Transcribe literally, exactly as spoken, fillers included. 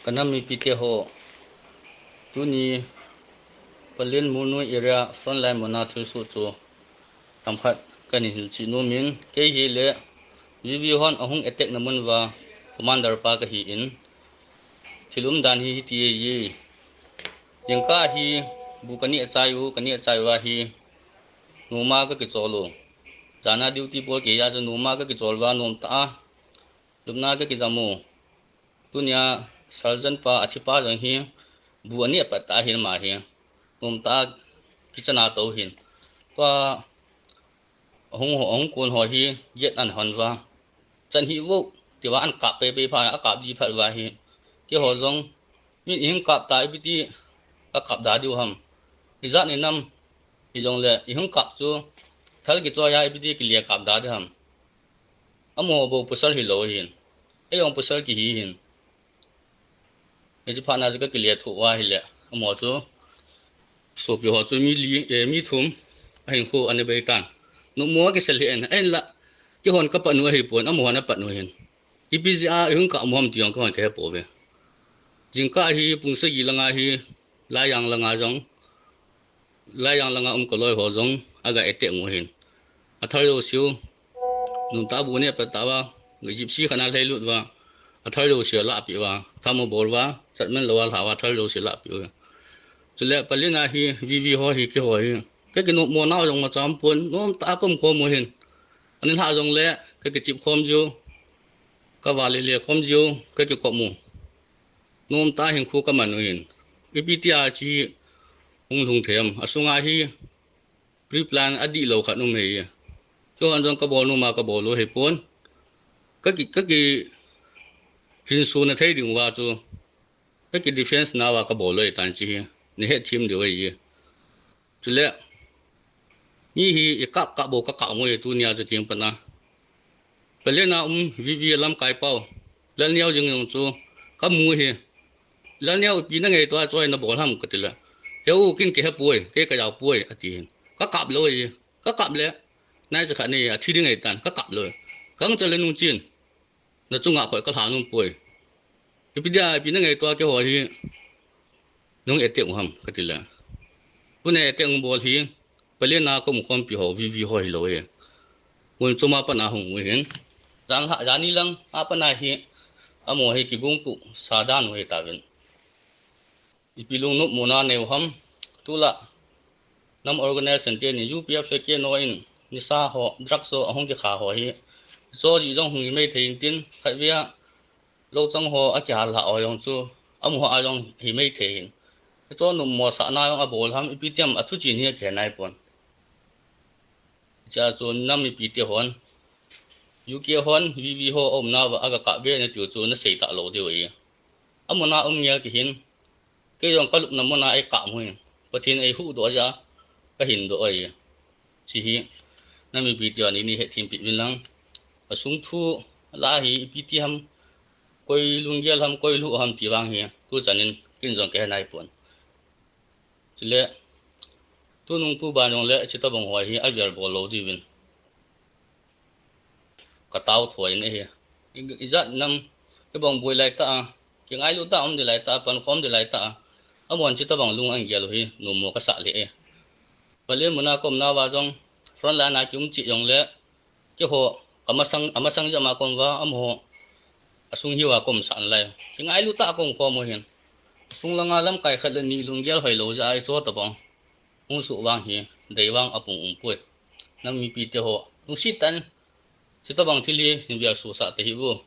Ka nam mipite ho, tuni Pallel Murnoi area frontline muna thusoh chu tamkhat kahin hilchih nom in, kei hi le V V hon ahung attack na mun uva commander pa kahi in, thil umdan hi hiti ahi. Jingkah hi bu kaneh chai u, kaneh chai uva hi noma kakichol u. Jana duty bol kei a chu noma kakichol uva nomtah a lupna kakijam u. Tunia sergeant pa athi pa jong hi bu aneh pat tah ahin ama hi. Nomtah a kitchen a tou hin. Tua ahung ho, ahung kon ho hi gate an hon uva. Chan hih vo, tia an kap pei pei phat, akap di phat uva hi. Keiho jong, min ihung kap ta ipi ti kakap da diu ham. Ijat ni nam, hijongle, ihung kap chu, thal kichoi a ipi ti kile kap da diu ham. Amaho bou pasal hilou ahin. Eijong pasal kihi ahin. Hiche phat na chu kakile thou uva ahile. Amaho chu. Sopi ho chu mi li, eh, mi thum. Ahinkho ana bei tan. Nopmo akisel hih in. Ahinla. Keihon kapat u ahipon. Amahon apat u ahin. Ipi jeh a ihung kap u ham ti jong keihon kahe pouve. Jingkah hi pung sagi langa hi. Laijang langa jong. Laijang langa um kaloi ho jong aga attack u ahin. Athal jouseu. Nomtah a bu aneh pat tah uva. Gypsy khat ana lhailut uva. Athal jouseu alahpeh uva. Tham abol uva. Chatman lou a alha uva athal jouseu alahpeh uva. Chule Pallel a hi V V ho hi keiho hi. Kakinopmo nau jong imacha umpon. Nomtah a kaum khom u ahin. Ana lhah jongle kakichep khom jiu. Kava lele khom jiu. Kakikop u. Nomtah a hinkho kaman u ahin. Ipi tia hiche hung lhung thei ham. Asunga hi pre-plan adihlou khat um ahi. Keihon jong kabol nom a kabol u ahipon. Kaki, kaki hinsona thei ding uva chu. Kaki defense nauva kabol u ahitan hiche hi. Nahet them diu ahi. Chule, mi hi ikap kap bou kakap u ahi tunia chu thing pat na. Pallel a um V V lamkai pau. Lalneo jing jong chu kamu ahi. Lalneo ipi nangaito a choi nabol ham katile. He u ken kahe poi, kei kajao poi, ati hin. Kakap lou ahi. Kakap le. Naicha khat nei athi ding ahitan. Kakap lou. Kangcha le nungchen. Nachunga khoi kalha nom poi. Ipi dia, ipi nangaito a keiho hi. Nahung attack u ham, katile. Tuna attack u bol hi. Pallel a kaum khompi ho, V V ho hilou ahi. Mun chom a pat na hung u ahin. Jan lha, jani lang a pat na hi. Amaho hi kigong tuh sa dan u ahitauvin. Ipi lungnopmo na nei u ham. Tulai nam organization teni U P F le K N O in nisa ho, drugs ho ahung kikha ho hi. Cho ji jong hung himai thei in tin khatvei a lou chang ho akihal lha ho jong chu amaho a jong himai thei in. Cho nopmo sahna jong abol ham ipi ti ham athu chen hi akihe naipon. Hichea chu nam mipite hon U K hon V V ho aumna uva aga kap ve natiu chu nasei talou diu ahi. Amun a um ngel kihin. Kei jong kalupna mun a eikap u ahin. Pathen eihuhdoh jeh a kahin doh ahi. Hiche hi nam mipite hon nei hethem peh uvin lang. Asung thu la hi ipi ti ham. Koi lunggel ham, koi lhuh ham ti vang hi tuchan in ken jong kahe naipon. Chule, tunung tuban jongle, hiche tobang ho hi avel bol lou diuvin. Katao thoi in ahi. I, ijat nam, kibang boi lai tah a, kingailut tah a um ding lai tah a, pankhom ding lai tah a. Amahon hiche tobang lung ahin gel u hi, nopmo kasah lheh e. Pallel mun a kaumna uva jong, front line a kium cheh jongle, keiho, kamasang, amasang jeh a kaum uva, amaho, asung hiuva kaum sah nalai. Kingailut tah a kaum khom u ahin. Asung langa lamkai khat le ni lunggel hoilou jeh a icho tobang. Hung soh vang hi, dei vang apung um poi. Nam mipite ho, lungset tah in, hiche tobang thil hi, hin vel sosah tahih u.